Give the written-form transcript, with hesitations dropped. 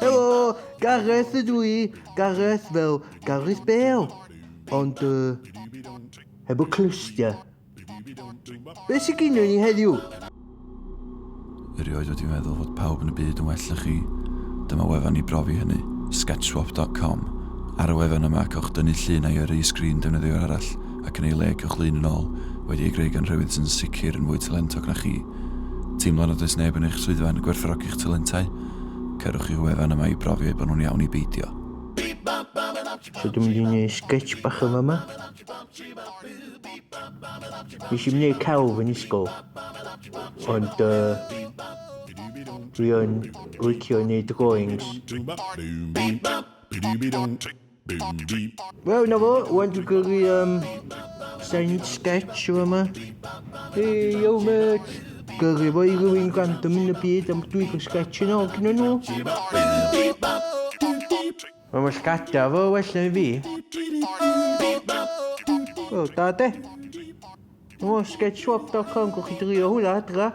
Helo, Gareth ydw i. Gareth fel Gareth Bale. Ond, uh, heb y clustia. Be sy'n gynnu ni heddiw? Erioed wedi meddwl fod pawb yn y byd yn well na chi? Dyma wefan i brofi hynny, sketchswap.com. Ar y wefan yma, cewch dynnu llun a'i yrru i sgrin defnyddiwr arall, ac yn ei le cewch lun yn ôl, wedi ei greu gan rhywun sy'n sicr yn fwy talentog na chi. Teimlo nad oes neb yn eich swyddfa yn gwerthfawrogi'ch talentau? Cerwch i'r wefan yma i brofi eu bod nhw'n iawn i beidio. So dwi'n mynd i wneud sketch bach yn fama. Nes i'm wneud celf yn ysgol, ond uh, dwi yn licio wneud drawings. Wel, na fo, wan dwi'n gyrru um, send sketch o yma. Hey, yo mate! Gyrru fo i rywun random yn y byd am dwi'n cael sketch yn ôl gyda nhw. Mae fy llgada fo well na fi. Wel, da de. O, sketchswap.com, gwch chi drio hwnna adra.